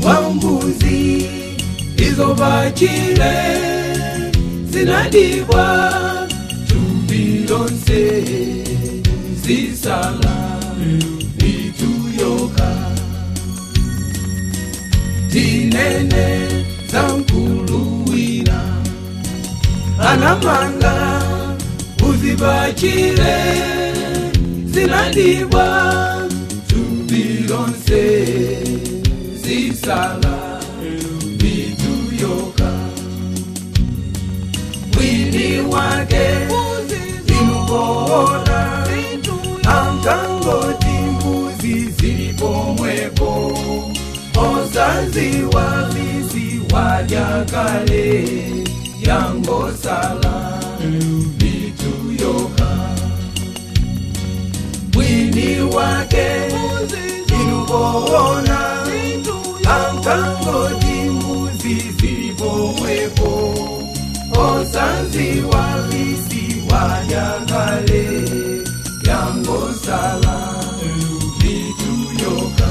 Wambuzi izobachile zinadibwa tubilonse zisala mituyoka tinene zankuluwina anamanga uzibachile zinadibwa tubilonse zisala mituyoka mwini wake zimukoona ankangoti mbuzi zilipomwepo osaziwa visi wajakale yangosala mituyoka mwini wake zimukoona ankangoti mbuzi zilipomwepo osaziwa visi wajakale yangosala mituyoka.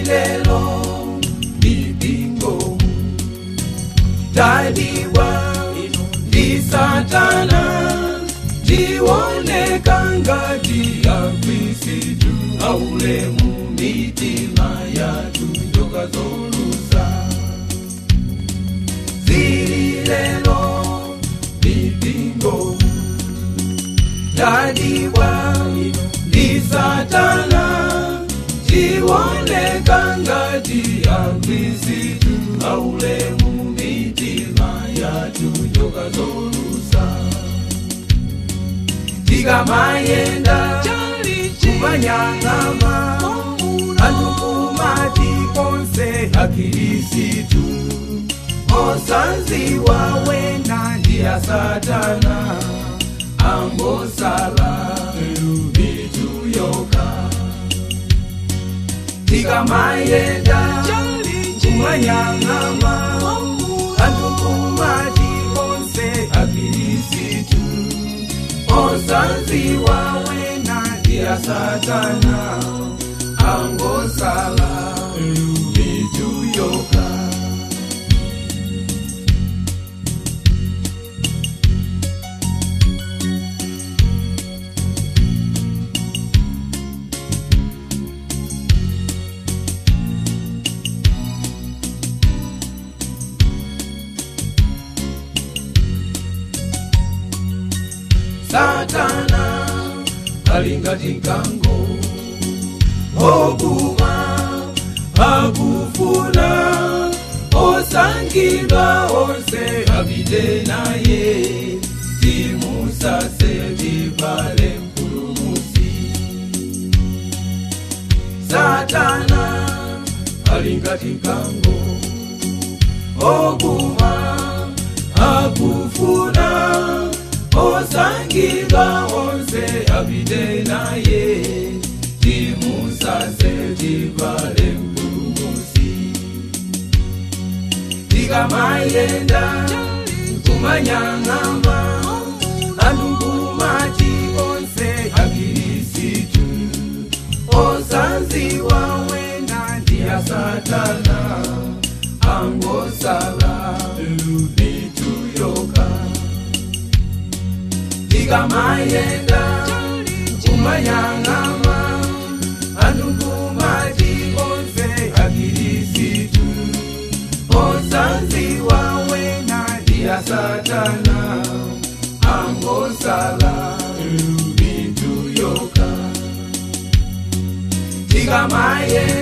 Lelo mipingo tadiwa ndi satana tioneka ngati ya Kristu aulemu mitima yatu njoka zolusa. Zililelo mipingo tadiwa ndi satana tioneka ngati ya Kristu aulemu mitima yatu njoka zolusa. Tikamayenda kumanyang'ama antukumati konse akirisitu osanziwa wena ndiya satana angosala mituyoka. Tikamayenda kumanyang'ama antukumati konse akirisitu osanziwa wena ndiya satana angosala mituyoka. Satana alingati nkango oguma akufuna osangidwa onse apite naye timusase tivale mpulumusi. Satana alingati nkango oguma akufuna osangidwa onse apite naye timusase tivale mpulumusi. Tikamayenda kumanyang'ama antukumati onse akirisitu osanziwa wena ndiya satana angosala mituyoka. Tikamayenda kumanyang'ama antukumati onse akirisitu osanziwa wena ndiya satana angosala mituyoka. Tikamayenda